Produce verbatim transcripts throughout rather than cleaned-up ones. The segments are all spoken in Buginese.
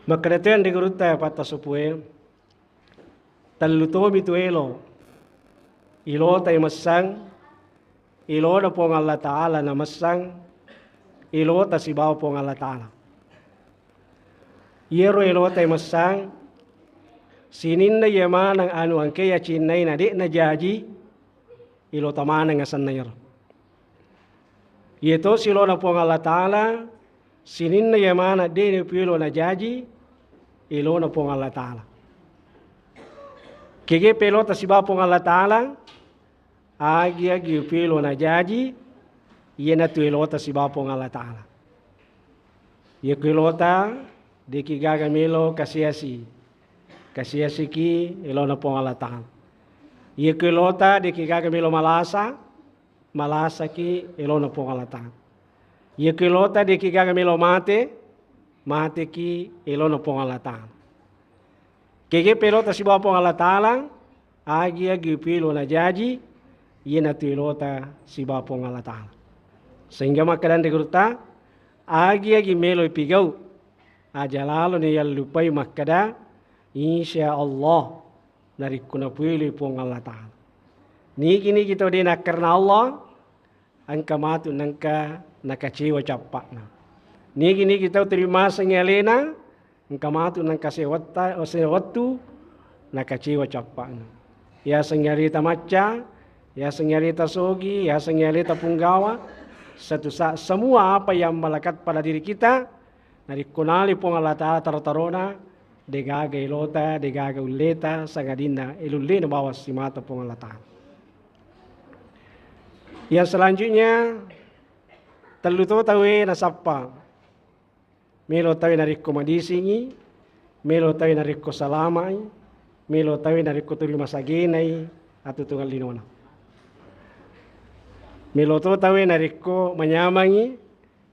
Makkeda to anre gurutta patta sopue, tellu tomi tu elo, ilota imessang, ilona Puang Allah Ta'ala namessang, ilota sibawa Puang Allah Ta'ala. Iyaro elota imessang, sininna iya maneng anu engka yacinnai na de'na jaji, ilota maneng asenna iyaro. Iyeto silona Puang Allah Ta'ala, sininna iya maneng de' napielo najaji, ilona Puang Allah Ta'ala. Kege pelota sibawa Puang Allah Ta'ala, agi-agi upelo najaji, iyanatu elota sibawa Puang Allah Ta'ala. Iya ku elota, de'ki gaga melo kasiasi, kasiasiki elona Puang Allah Ta'ala. Iya ku elota, de'ki gaga melo malasa, malasaki elona Puang Allah Ta'ala. Iya ku elota, de'ki gaga melo mate, mateki elona Puang Allah Ta'ala. Kege pelota sibawa Puang Allah Ta'ala, agi-agi upelo najaji, iyanatu elota sibawa Puang Allah Ta'ala. Sehingga makkeda anre gurutta, agi-agi melo ipigau, aja laloni yallupai makkeda, insya Allah, narekko napueloi Puang Allah Ta'ala. Nigi-nigi tau de' nakkarena Allah, engka matu nengka nakacewa cappa'na. Nigi-nigi tau terimasengngi alena, engka matu nengka sewetta-, sewettu nakacewa cappa'na. Yasengngi aleta macca, yasengngi aleta sogi, yasengngi aleta punggawa, satu sa-, semua apa yang melekat pada diri kita, narekko nalai Puang Allah Ta'ala taro-tarona, de'gaga elota, de'gaga ulleta, sangadinna elullena bawang simata Puang Allah Ta'ala. Yang selanjutnya, tellu to tauwe nasappa. Melo tauwe narekko madisingi, melo tauwe narekko salama'i, melo tauwe narekko tuli masagenai atutungang linona. Melo to tauwe narekko manyamangi,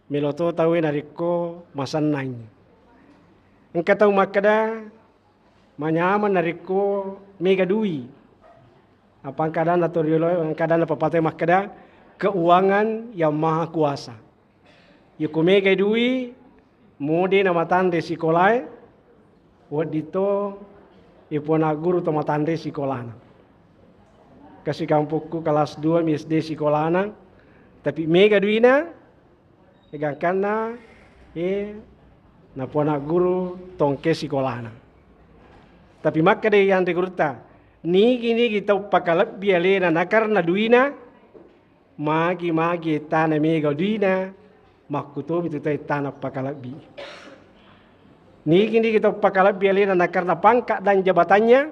melo to tauwe narekko masennangi. Engka tau makkeda, manyameng narekko mega dui. Apa engka adanna to riolo, engka adanna papatau makkeda, keuangan yang maha kuasa. Yako mega dui, mode na matanre sikolae, wedding to ipona guru to matanre sikolana. Kasi kampokku kelas dua mi S D sikolana, tapi mega duina, Egangkanna, eh, napuana guru tongke sikolana. Tapi makkeda iyanre gurutta, nigi-nigi tau pakalebbi alena nakarena duina, magi-magi ettana mega duina, makkutomi tu tau ettana pakalebbi. Nigi-nigi tau pakalebbi alena nakarena pangkat dan jabatannya,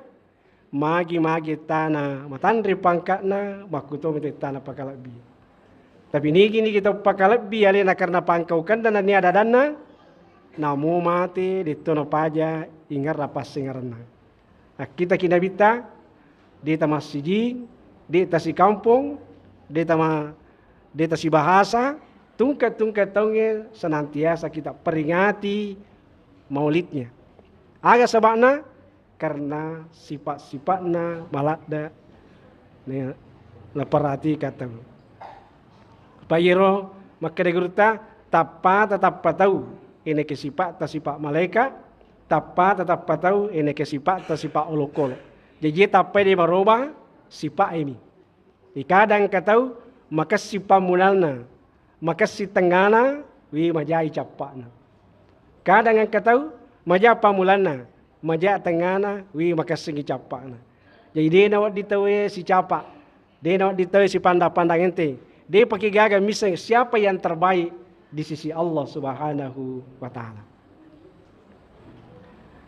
magi-magi ettana matanre pangkatna, makkutomi tu ettana pakalebbi. Tapi nigi-nigi tau pakalebbi alena karena pangkaukenna nennia ada-adanna, namo mate, detto napaja ingerra passingerenna. Akkitaki Nabitta, de' tamassijing, de' tasikampong, de' tama-, de' tasibahasa, tungke-tungke taungnge senantiasa kita peringati maulidnya. Aga sebabna? Karena sifat-sifatna maladde na-, naperhatikang tau. Apa iyaro makkeda gurutta, tappa tatappa tau, eneke sifatta sifa malaika, tappa tatappa tau, eneke sifatta sifa olokolo. Jaji tappai de' maroba, sifa emi. Ikadang engka tau makessing pammulanna, makessing tengngana, wi majai cappa'na. Kadang engka tau maja pammulanna, maja tengngana, wi makessingngi cappa'na. Jadi de' nawedding tauwe sicapa, de' nawedding tauwe sipandang-pandang enteng, de' paki gaga misseng siapa yang terbaik di sisi Allah Subhanahu wa Ta'ala.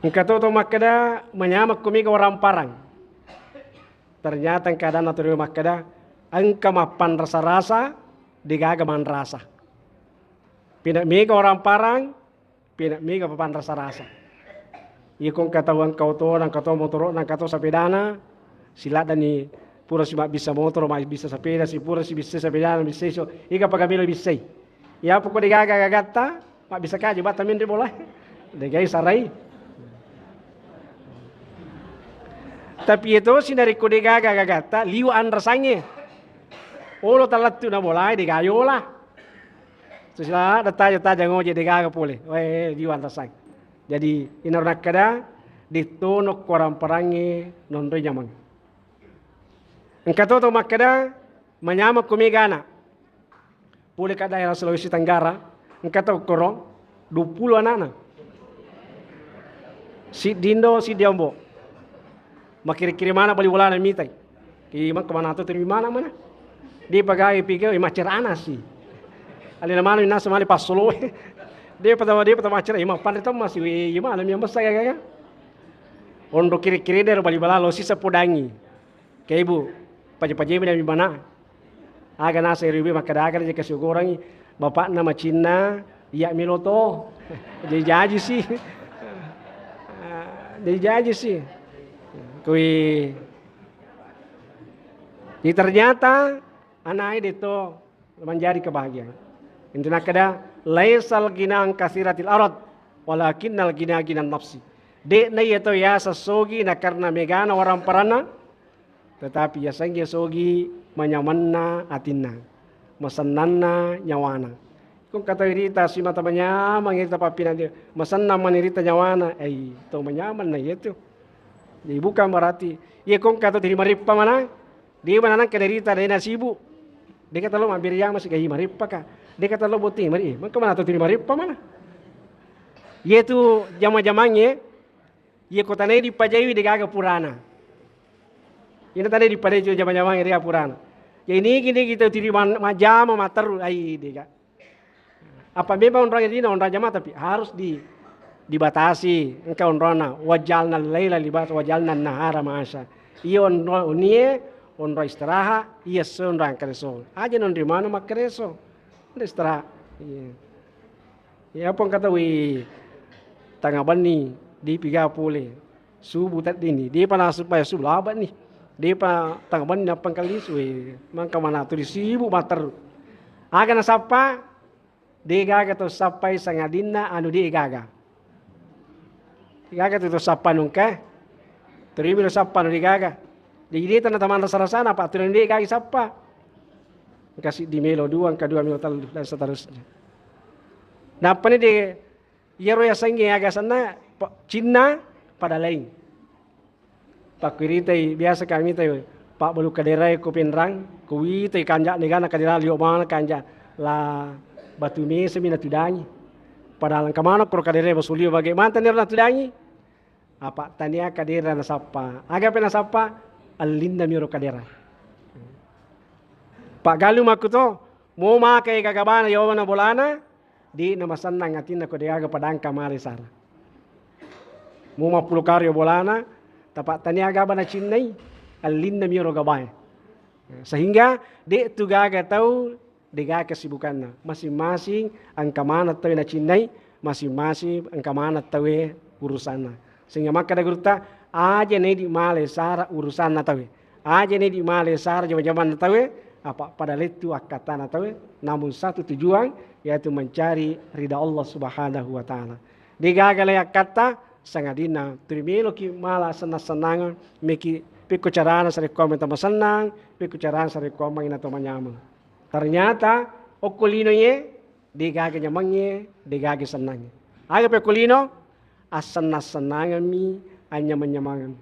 Engka to tau makkeda, manyameng ko mega waramparang. Ternyata engka adanna tau riolo makkeda, engka mappanrasa-rasa, de'gaga manrasa. Pina mega waramparang, pina mega papanrasa-rasa. Iya ko engka tau engka otona, engka to motoro'na, engka to sapedana, siladdani pura si mabbissa motoro, mabbissa sapeda, si pura si bissai sapedana, bissai so, iga paga melo bissai. Iya poko de'gaga gagatta, mabbissa kaji batta menre bola. De'gai sarai. Tapi iya tosi narekko de'gaga gagatta, liwa anrasangnge. Olo talettu na bolae de'ga yola. Susila ada taja-taja ngoje de'gaga pole. Wae, liwa anrasang. Jadi, inaro nakkeda, dittono kuaramparangnge nonroi nyameng. Engka to tau makkeda, manyameng ko megana. Pole ka daerah Sulawesi Tenggara, engka tau koro, duappulo anakna. Siddi indo, siddi ambo. Makkiri-kiri mana bali bolana mitai. Ki mangka mana tu terima mana mana. Dia pagai piga, eh, macerana si. Alena mana nasa mali passolo. Dia pertama, dia pertama macerana, eh, mapanre tau masih, eh, mana mi ambessa gaga. Ondo kiri-kiri dero bali bolana lo sisa podangi. Ke ibu, paja-paja mi mana. Aga nasa riwi makkeda aga aja kasi ugorangi. Bapakna macinna, iya melo to. Jaji-jaji si. Jaji-jaji si. Kui. Jadi ternyata anai deto menjadi kebahagiaan. Intina kada laisal gina an kasiratil arad, walakinnal gina ginan nafsi. De'na iya to yasa sogi na karena megana waramparanna, tetapi yasengnge sogi manyamanna atinna, masennanna nyawana. Kong kata rita simata manyamang rita pappina dia, masennang mani rita nyawana, eh, to manyamanna iya tu. Jadi bukan berarti, iya kong kata terima rippa mana, dia mana nang kada rita, dia nasibu. Deka talo mabbere jama sigahi mareppa ka. Deka talo botting mari. Mangka mana tau tiri mareppa mana? Yetu jama-jamangnge, ye ko tanai dipajaiwi degaga purana. Ina tanai dipajai jama-jamangnge dega purana. Jadi nigi-nigi tau tiri man-, majama matteru ai dega. Apa memang onrong dina onrong jama tapi harus di, dibatasi engka onrona. Wajalna laila libas, wajalna nahara masa. Iya onro unie, onro istirahat, iya esso onro angkareso. Aja nonri mano makkareso. Nda istirahat. Iya. Iya apa engka tau wi tanga benni dipiga pole. Subuh teddini, depa nasupaya subuh laba ni. Depa tanga benni nappa engka lisu, eh, mangka manatu di sibuk matteru. Aga nasappa, degaga to sappai sangadinna anu degaga. Degaga to sappa nungka, terima sappa anu degaga. Jadi dia tanda taman rasa-rasana, apa aturan degaga sappa. Engka siddi melo dua, engka dua melo tellu, dan seterusnya. Nappani de, iyaro yasengnge aga senna, pa-, cinna pada laing. Pakkuritai, biasa kami tai, Pak Balu kaderae ko Pinrang, ko witai kanja negana kadera lio mana kanja la batu mese mi natudangi. Padahal engka maneng koro kaderae basulio bage mantan nero natudangi. Apa tania kadera nasappa. Aga pe nasappa, ellinna miro kadera. Pak Galu makkuto, mo makai gagabana yawana bolana, di namasennang atinna ko degaga padangka male sara. Mu mappulo karo bolana, tapa tania gaba nacinnai, ellinna miro gabae. Sehingga de tu gaga tau degaga sibukanna. Masing-masing engka maneng tau nacinnai, masing-masing engka maneng tau urusanna. Sehingga makkada gurutta, aja nedi male sara urusanna tauwe. Aja nedi male sara jama-jamanna tauwe, apa pada lettu akkattana tauwe, namun satu tujuan, yaitu mencari ridha Allah Subhanahu wa Ta'ala. Degaga le akkatta, sangadinna turi meloki mala senang-senangan, meki pekko carana sarekkuameng tau masennang, pekko carana sarekkuameng ina tau manyameng. Ternyata okko lino ye, degaga nyamengnge, degaga sennangnge. Aga pekko lino, assennang-sennangemmi, anyameng-nyamengeng.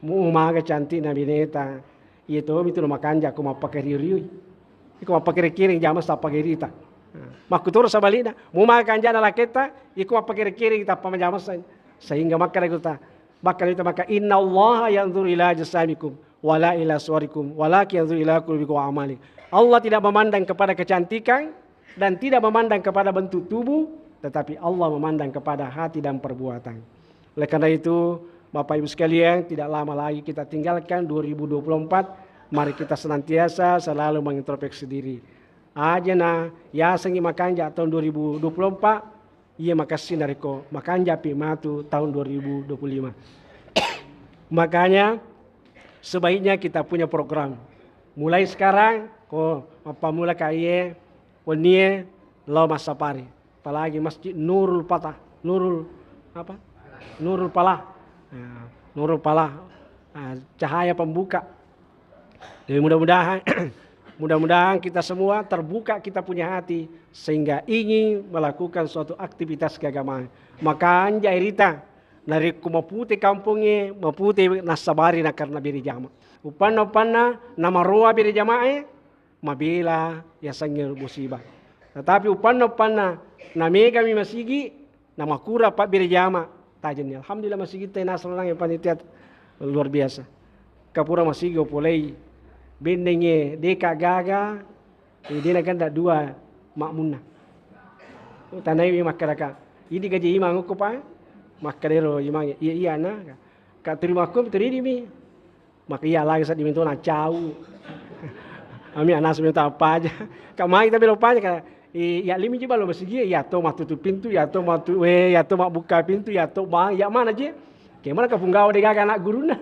Mu maga cantikna bineta, iya tomi tu makanja ko mappakario-rioi. Iko mappakere-kere jama sappa gerita. Makkutoro sabalikna, mu maga kanjana laketta, iko mappakere-kere tappa majama sai. Sehingga makkada gurutta, makkada gurutta maka, "Innallaha yanzuru ila ajsamikum wala ila suwarikum, walakin yanzuru ila qulubikum wa amalikum." Allah tidak memandang kepada kecantikan dan tidak memandang kepada bentuk tubuh, tetapi Allah memandang kepada hati dan perbuatan. Oleh karena itu, Bapak Ibu sekalian, tidak lama lagi kita tinggalkan dua ribu dua puluh empat. Mari kita senantiasa selalu mengintrospeksi diri. Ajana yasengngi makanja tahun dua ribu dua puluh empat, iya makessing narekko makanjapi matu tahun dua ribu dua puluh lima. Makanya, sebaiknya kita punya program. Mulai sekarang, ko mappamula ka iye, wennie, lao massapari. Apalagi Masjid Nurul Patah, Nurul apa? Nurul Palah. Nah, Nurul Palah, ah, cahaya pembuka. Jadi mudah-mudahan Mudah-mudahan kita semua terbuka kita punya hati sehingga ingin melakukan suatu aktivitas keagamaan. Makanja irita, narekko mapute kampongnge, mapute nassabari na karena bere jama. Upanna-upanna namaroa bere jamae, mabela yasengnge musibah. Tetapi upanna-upanna namegami masigi, namakura pabbere jama, tajenni. Alhamdulillah, masigitta nasro nang panitia luar biasa. Kapura masigi opolei, bennengnge deka gaga, eh, dena ganda dua makmunna. Oh, tanai makkedaka, ini gaji imang ko pa, makkedero imang, iya, iya, na. Ka terima ko terima mi. Maka iya lagi seddi mento nacau. Ami anak mento apa aja. Ka mai tapi lupa aja ka, i-, iya limi ji balo masigi, iya to matutup pintu, iya to matu-, we, iya to mabbuka pintu, iya to bang, iya mana je? Kemana ka punggawa de gaga anak guruna?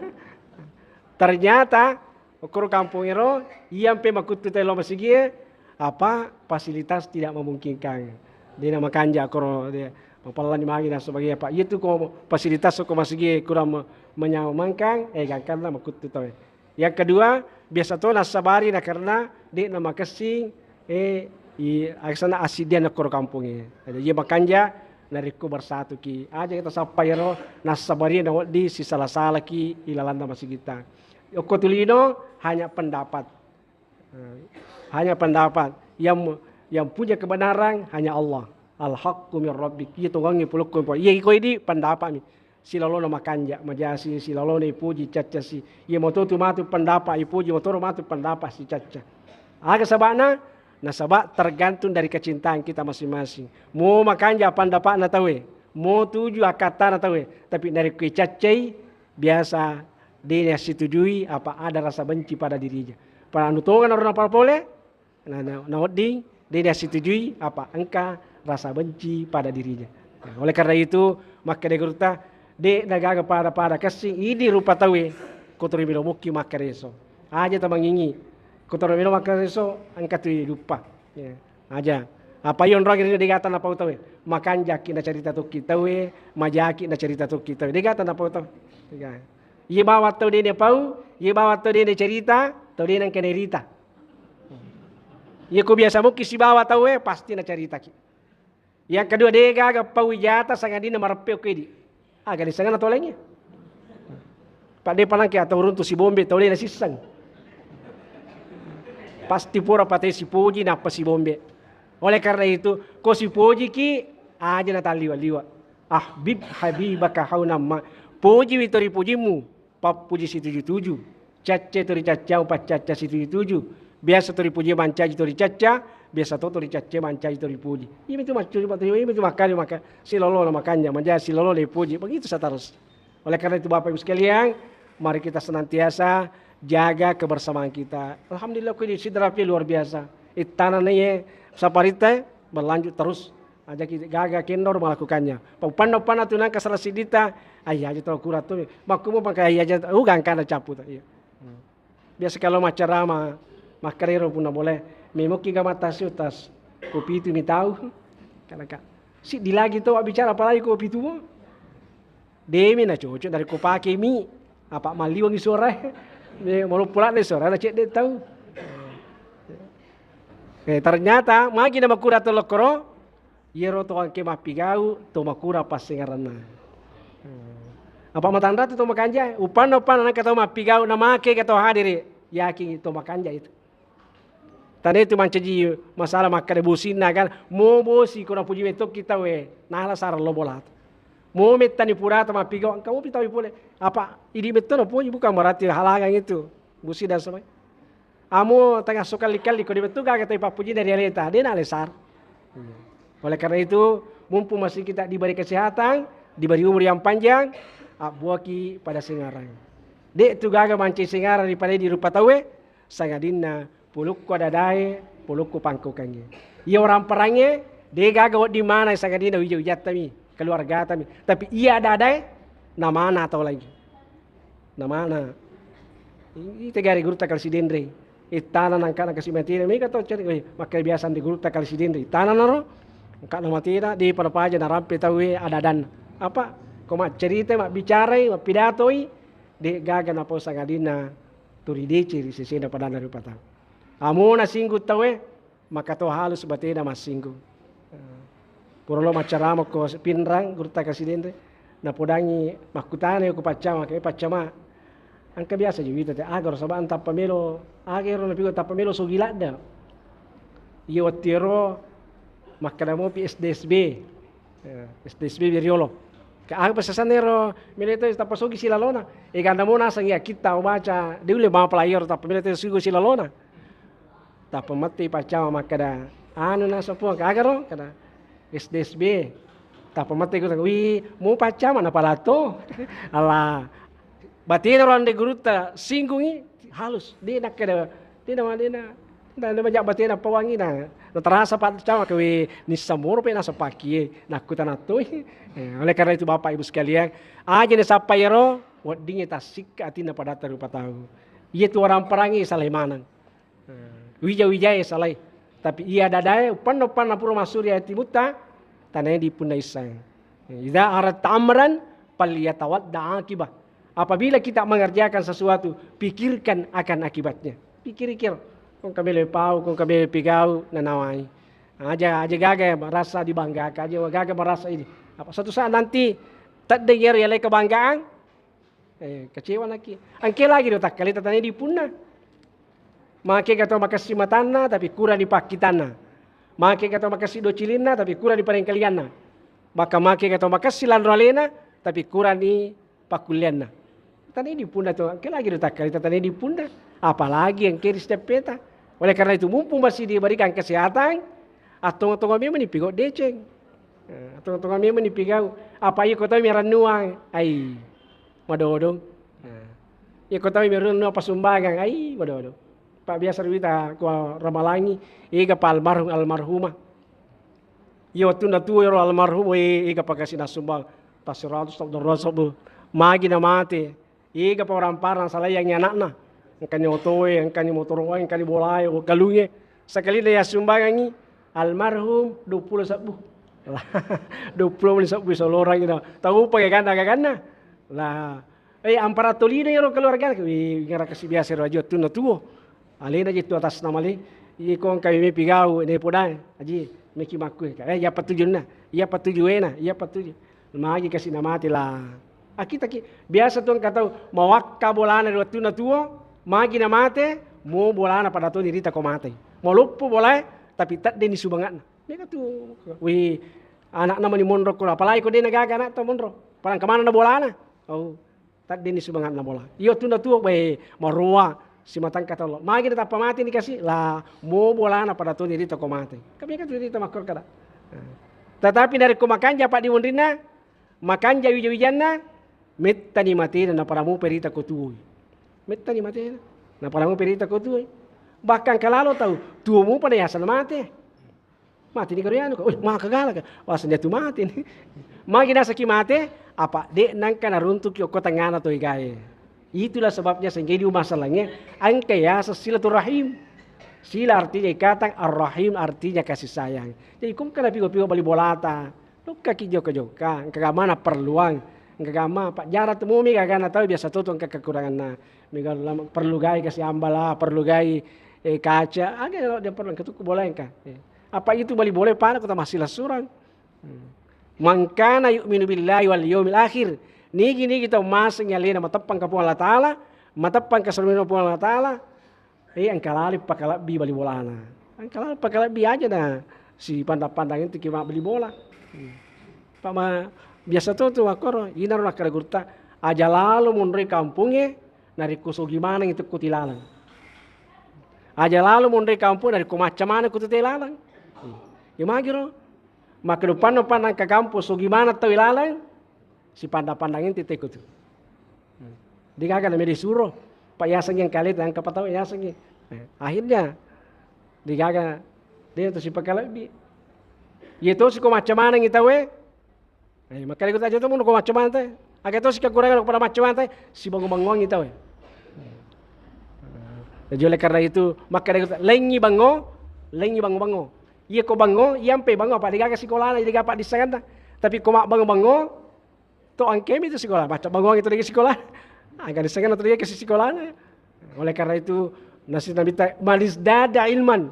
Ternyata, okkoro kampong ero, iya mpe makuttu telo masigi, apa fasilitas tidak memungkinkan. De na makanja koro, de, mapallani magi dan sebagainya, Pak. Iya tu ko fasilitas ko masigi kurang me-, menyamankan, eh, gangkanna makuttu tau. Yang kedua, biasa to nassabari na karena de na makessing, eh, i, aksana assidian koro kampongnge. Jadi, iya makanja, narekko bersatu ki. Aja kita sappa ero, nassabari na weddi sisala-salaki ilalanna masigitta. Okko tulino hanya pendapat. Eh, hanya pendapat. Yang, yang punya kebenaran hanya Allah. Al-haqqu min rabbik. Iya tongangngi pulokko. Iya iko idi pendapatmi. Silalona makanja, majasi, silalona ipuji, caccasi. Iya moto tu matu pendapat, ipuji motoro matu pendapat si cacca. Aga sabana? Nasaba tergantung dari kecintaan kita masing-masing. Mo makanja pendapatna tawe, mo tuju akkattana tawe, tapi narekko icaccai, biasa de nassitujui apa ada rasa benci pada dirinya. Pada anu tongeng ro napole, na, na, nawedding de nassitujui apa engka rasa benci pada dirinya. Nah, oleh karena itu, makkeda gurutta, de nagaga pada-pada kessing idi rupa tawe, kotori melo mukki makkareso. Aja tamangingi, kotori melo makkareso, engka tu luppa. Ya, aja. Apa iyo onrong ri degata napau tawe. Makanjaki nacarita tokki tawe, majaki nacarita tokki tawe. Degata napau tawe. Dega. Iye bawang tau dene pau, iye bawang tau dene cerita, tau dene engka nerita. Iye ko biasa mukki sibawa tau e, pasti nacaritaki. Yang kedua, degaga pau ijata sangadinna mareppe okko idi. Aga disenganna toleng e. Pak de panangke atau runtu sibombe tau de nasisseng. Pasti pura pate sipoji nappa sibombe. Oleh karena itu, ko sipojiki, aja natalliwa-liwa. Ahbib habibaka haunamma. Pojiwi to ripojimmu, pappuji situju-tuju. Cacce to ricaccamu, paccacca situju-tuju. Biasa to ripoji mancaji to ricacca, biasa to to ricacce mancaji to ripoji. Iyami tu maccuri, iyami tu makkari, maka silolona makanja, manja silolona ipoji. Begitu seterus. Oleh karena itu, Bapak Ibu sekalian, mari kita senantiasa jaga kebersamaan kita. Alhamdulillah, ko ini sidrapi luar biasa. Ittana na ye saparitta berlanjut terus. Aja kita gaga kendor melakukannya. Paupanna-upanna tu nangka salah sidita, ai aja tau kurang tu. Makkumu pakai ai aja, uh, gangkana capu tu. Iya. Hmm. Biasa kalau maccarama, makkarero punna boleh, memoki ga matasi utas, kopi tu mi tahu. Karena kak, si dilagi tu bicara apalagi kopi tu mo. Demi na cocok dari ko pake mi, apa maliwangi suara. Mau pula deh suara na cek deh tahu. Eh, ternyata magi na makura tu lokoro, iyaro to engke mappigau, to makura passengaranna. Apa matanra tu to makanja, upanna, upanna nangka to mappigau, na make ga to hadiri, yakin to makanja itu. Tane tu mancaji masalah makkada bosinna kan, mo bosi ko napuji metto kita we, nala sarang lo bola. Mo mettani purata mappigau, engka mopi tau pole. Apa idi metto napuji, bukan berarti halangan itu. Bosi dan sebagainya. Amo tenga so kalli-kalli ko dibetu gaga tai pappuji dari aleta, de na alesar. Oleh karena itu, mumpung masih kita diberi kesehatan, diberi umur yang panjang, abbuaki pada sengarang. De tu gaga mancai sengarang ri pale di rupa taue, sangadinna pulukku adadae, pulukku pangkokangnge. Iya orang perangnge, de gaga wedding mana sangadinna wija-wijattami, keluargatami. Tapi iya adadae, namana tau lagi. Namana. Ite gare gurutta kali sidenre. Ittana nangkana kasi matena. Mega to cari, eh, makkai biasa di gurutta kali sidenre. Ittana naro. Engka na matena, de pada paja narampe tau e adadan. Apa? Ko maccerita, mabbicarai, mappidatoi, de gaga napau sangadinna turi dece ri sesena padanna rupa tau. Amona singgung tauwe, maka to halus batena massinggung. Pura lo maccarama ko Pinrang, gurutta kasi denre. Napodangi makkutana ko paccama, ke paccama. Engka biasa ji wita te, aga ro sabang tappa melo, aga ro napigo tappa melo sogi ladda. Iya wettu ero makkeda mopi S D S B. Ya, S D S B Beriolo. Ke aga pesasanna ero melo to tappa sogi silalona. E ganda mo naseng ya kita baca, de ulle mapala ero tappa melo to sogi silalona. Tappa matti paccama makkeda, anu naseng Puang, ke aga ro? Kada S D S B. Tappa matti ku, wi, mu paccama na palato. Allah. Batena ro ande gurutta singgungi halus. De nakkeda, de na, de na, de na, de na majak batena pawangi na. Na terasa paccama ke wi nissa moro pe nasapaki nakku tanattoi. Eh, oleh karena itu Bapak Ibu sekalian, aja ne sappa ero, weddingnge tassikka atinna padatta rupa tau. Iya tu orang perangi salai maneng. Wija-wijae salai. Tapi iya dadae, upanna-upanna pura massuri ati mutta, tanae dipunna issang. Idza aradta amran, falyatawadda akibah. Apabila kita mengerjakan sesuatu, pikirkan akan akibatnya. Pikir-pikir, kong kamele pau, kong kamele pigau, nanawai. Aja, aja gaga merasa dibanggakan, aja gaga merasa ini. Apa suatu saat nanti, tedde yero yalai kebanggaan, Eh, kecewa naki. Engke lagi do takkaleta tane dipunna. Make gato makessi matanna, tapi kurani pakkitanna. Make gato makessi docilinna, tapi kurani parengkalianna. Maka make gato makessi lanro alena, tapi kurani pakkullianna. Tane dipunna to, engke lagi do takkaleta tane dipunna. Apalagi engke ri steppeta. Oleh karena itu, mumpung masih diberikan kesehatan, attonga-tonga memang ni pigau deceng. Eh, attonga-tonga memang ni pigau. Apa iko tau merennuang? Ai, madodong. Eh, iko tau merennuang pasumbangan? Ai, madodong. Pak biasa ruwita ko Ramalangi, ega pa almarhum almarhumah. Iya wettunna tuo ero almarhum, eh, ega pa kasi nasumbang. Tas seratus, tas dua ratus, bu. Magi na mate. Iga pa orang parang salayangi anakna. Engkani otoe, engkani motoroe, engkani bolae, galunge. Sakalinna yassumbangangi almarhum dua puluh sebbu. Dua puluh meni sebbu solorang ina. Tau upa gaganna, gaganna. Lah, eh, ampara tolino ero keluarga. Wi, ngara kasi biasa ero aji wettunna tuo. Alena je tu atas nama le. Iko engka meme pigau ne podae. Aji, meki makku. Eh, iya patujunna. Iya patuju ena. Iya patuju. Magi kasi namate lah. Akitaki. Biasa tu engka tau mawakka bolana ri wettunna tuo, magi namate, mo bolana pada to nirita ko mate. Maloppo bolae, tapi teddeni subangatna. Mega tu. Wi, anakna mani monro ko, apalagi ko dena gaga anak to monro. Parang kemana na bolana? Oh. Teddeni subangatna bola. Iyo tunda tuo, we, maroa, simatangka tollo. Magi natappa mate ni kasi, la mo bolana pada toni rita ko mate. Kami kan rita makkor kada. Nah. Tetapi narekko makanja paddimonrinna, makanja wija-wijanna, mettani matena napada mupa rita ko tuoi. Mettani matena napada mupa rita ko tuoi. Bahkan kalalo tau, tuo mupa na yasana mate. Mate ni karo anu, oh, maka galak. Wah, senjatu mate ni. Magi nasaki mate, apa de nangka naruntuki okko tengana to egae. Itulah sebabnya sehingga di masalahnya engka yaseng silaturahim. Sila artinya ikatan, ar-rahim artinya kasih sayang. Jadi kung kana pigo-pigo bali bolata, lukkaki jokka-jokka, engka gamana perluang, engka gama pajjara temumi gagana tau biasa tutu engka kekuranganna. Mega lama-, perlu gai kasi ambala, perlu gai, eh, kaca, aga lo dia perlu engka tuku bola engka. Eh. Apa itu bali bola pada kota masih lasurang. Hmm. Man kana yu'minu billahi wal yaumil akhir. Nigi-nigi tau maseng alena mateppang ka Puang Allah Taala, mateppang ka salmina Puang Allah Taala, eh, engka lali pakalebbi bali bolana. Engka lali pakalebbi aja na si pandang-pandang itu ki mabbali bola. Hmm. Pak ma biasa to tu makkoro, inaro nakkeda gurutta, aja lalo monroi kampungnge, narekko sogi maneng itu kuti laleng. Aja lalo monroi kampung narekko macca maneng kutu te laleng. Hmm. Ya magiro. Makkedupanna panna engka kampung sogi maneng tau laleng, sipandang-pandang inti teko tu. Degaga na mede suro, pa yasengnge engka leta engka patau yasengnge. Eh, akhirnya degaga de to sipakalebbi. Ye to siko macca maneng itawe. Eh, makanya kita aja to mun ko macca maneng te. Aga to sikakurang ko pada macca maneng te, sibango-bangoang itawe. Jadi oleh karena itu, maka dari itu, lengi bango, lengi bango-bango. Iya ko bango, iya mpe bango, apa degaga sikolana, degaga apa dissenganna. Tapi ko mabbango-bango, to angkemi tu sikola, baca bangoang itu lagi sikola. Aga dissenganna tu lagi ke sikolana. Oleh karena itu, Nasi Nabi ta-, "Man izdada ilman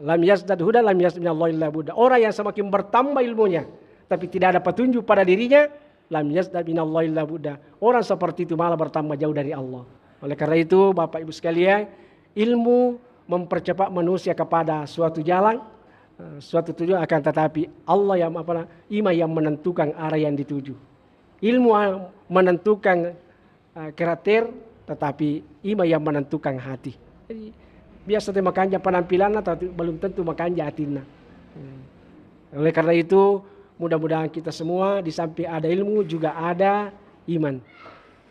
lam yazdad huda, lam yazdad minallahi illa bu'da." Orang yang semakin bertambah ilmunya, tapi tidak ada petunjuk pada dirinya, lam yazdad minallahi illa bu'da. Orang seperti itu malah bertambah jauh dari Allah. Oleh karena itu, Bapak Ibu sekalian, ilmu mempercepat manusia kepada suatu jalan, eh, suatu tujuan, akan tetapi Allah yang, apa, ima yang menentukan arah yang dituju. Ilmu, ah, menentukan, ah, karakter, tetapi ima yang menentukan hati. Jadi, biasa tu makanja penampilanna, tapi belum tentu makanja atinna. Hmm. Oleh karena itu, mudah-mudahan kita semua, di samping ada ilmu, juga ada iman.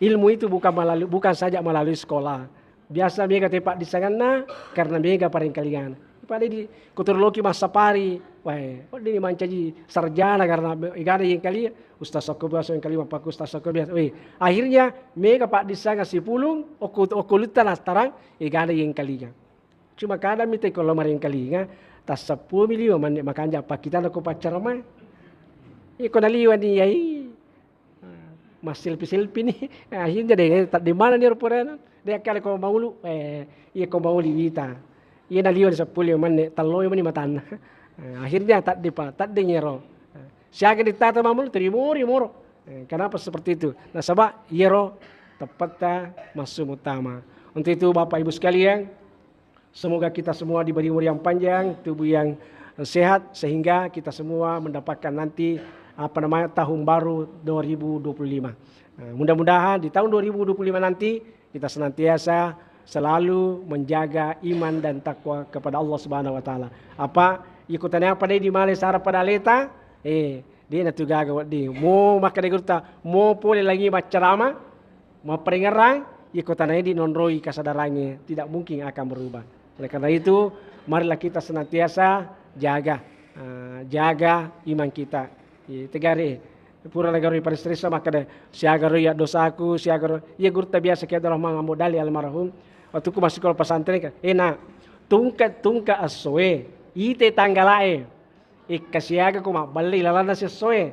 Ilmu itu bukan melalui, bukan saja melalui sekolah. Biasa mega te paddissengenna karena mega parengkalingana. Pada di kotoro loki massapari, wae, wedding mancaji sarjana karena egana yengkalia, ustaz okko biasa yengkalia, mappaku ustaz okko biasa. Weh, akhirnya mega paddissengeng sipulung, okko, okko lutta nastarang, egana yengkalia. Cuma kadang mita ko lo marengkalinga, tasseppulo mi liwa manne makanja pakkitana ko paccarama. Iko naliwa ni yai. Masselpi-selpi ni. Akhirnya deh, tak di mana ni rupa rena? Dia kali ko maulu, eh, iya ko mauli wita. Iya naliwa ni seppulo manne, talloi mani matanna. Eh, akhirnya tak di pa, tak di ngero. Eh, siaga ditata mamulu, terima moro. Eh, kenapa seperti itu? Nasaba iyaro teppetta massum utama. Untuk itu, Bapak Ibu sekalian, semoga kita semua diberi umur yang panjang, tubuh yang sehat, sehingga kita semua mendapatkan nanti, apa namanya, tahun baru dua ribu dua puluh lima. Nah, mudah-mudahan di tahun dua ribu dua puluh lima nanti kita senantiasa selalu menjaga iman dan takwa kepada Allah Subhanahu wa Ta'ala. Apa, iko tania apa dei di male sara pada leta, eh, dia natu gaga wedding. Mo makkeda gurutta, mo pole lagi maccarama, mapparengerang, iko tanaidi nonroi kasadarangnge, tidak mungkin akan berubah. Oleh karena itu, marilah kita senantiasa jaga, eh, jaga iman kita. Iya, tegare, pura nagaroi paris-risa makkeda, siaga ro iya dosaku, siaga ro, iya gurutta biasa ki Abdurrahman Ambo Dali almarhum. Waktu ku masih sekolah pesantren kan, eh, nak, tungke-tungke essoe, ite tanggalae. Ikka siaga ko mabballe ilalanna sessoe.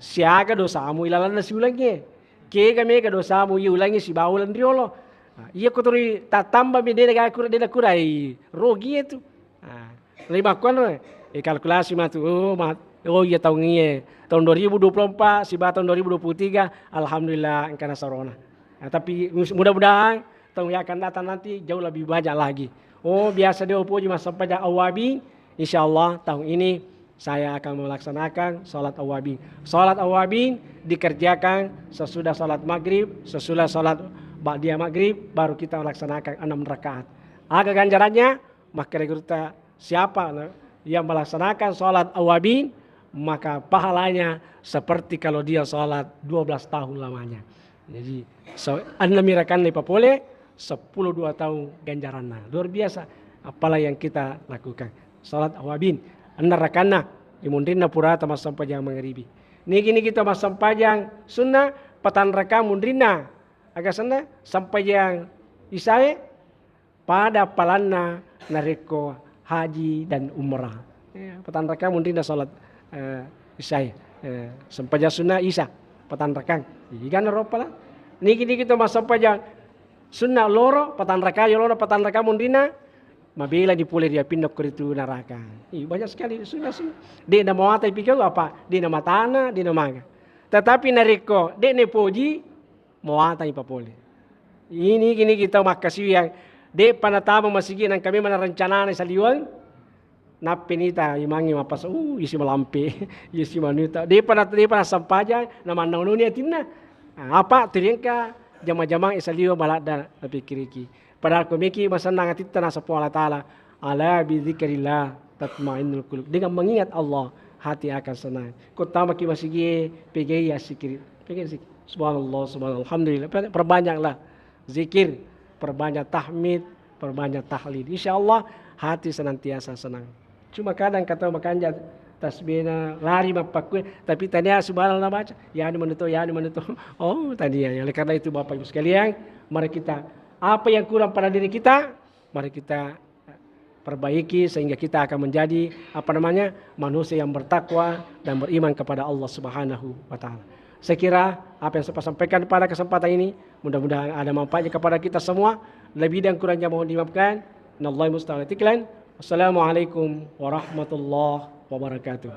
Siaga dosamu ilalanna siulengnge. Kega mega dosamu iya ulengnge sibawa uleng riolo. Nah, iya ko turi tattamba mi dena gakura, dena kurai. Rogi itu. Nah, lima kuan, eh, kalkulasi matu. Oh, ma-, oh iya taung iye. Tahun dua ribu dua puluh empat siba tahun dua ribu dua puluh tiga, alhamdulillah engkana sarona. Nah, tapi mus-, mudah-mudahan tahun yang akan datang nanti jauh lebih banyak lagi. Oh, biasa dia upoji massempajang awabin. Insya Allah tahun ini saya akan melaksanakan salat awabin. Salat awabin dikerjakan sesudah salat maghrib, sesudah salat ba'diyah maghrib, baru kita laksanakan enam rakaat. Aga ganjarannya? Makkeda gurutta, siapa yang melaksanakan salat awabin, maka pahalanya seperti kalau dia salat dua belas tahun lamanya. Jadi, so, enam rakaat ipapole, sepuluh dua tahun ganjaranna. Luar biasa. Apalah yang kita lakukan. Salat awabin, enam rakaatna, di munrinna purata massempajang mangaribi. Nigi-nigi to massempajang sunnah, patang rakaat munrinna. Aga senna, sempajang isae, pada palanna narekko haji dan umrah. Ya, patang rakaat munrinna salat, eh, isya, eh, sempajang sunnah isya, patang rakaat. Igana ro pala. Nigi-nigi to massempajang sunnah loro, patang rakaat, yolona patang rakaat munrinna, mabela ni pole ri apinna ko ritu naraka. Ih, banyak sekali sunnah-sunnah. De' na mawata ipikau apa? De' na matana, de' na maga. Tetapi narekko de' ne poji, mawatang ipapole. Ini gini kita makkasiwiang. De'pa natama masigi nangka memang rencanana saliweng. Nappe nita imangi mappasa, uh, isi malampe, isi manuta. De'pa na, de'pa nassempajang, na mannaununi atinna. Nah, apa turiangka jama-jamang saliweng maladda napikkiriki. Padahal ko meki masennang atitta nasaba Allah Ta'ala, "Ala bi dzikrillah tatmainnul qulub." Dengan mengingat Allah, hati akan senang. Ko tamaki masigie, pegai ya zikir. Pegai zikir. Subhanallah, subhanallah, alhamdulillah. Per-, perbanyaklah zikir, perbanyak tahmid, perbanyak tahlil. Insya Allah hati senantiasa senang. Cuma kadang kata makanja tasbihna lari mappakkue, tapi tania subhanallah baca. Ya anu manuto, ya anu manuto. Oh, tania. Ya, oleh karena itu Bapak Ibu sekalian, mari kita, apa yang kurang pada diri kita, mari kita perbaiki sehingga kita akan menjadi, apa namanya, manusia yang bertakwa dan beriman kepada Allah Subhanahu wa Ta'ala. Saya kira apa yang saya sampaikan pada kesempatan ini, mudah-mudahan ada manfaatnya kepada kita semua. Lebih dan kurangnya mohon dimaafkan. Nallahi musta'an. Tiklan. Wassalamualaikum warahmatullahi wabarakatuh.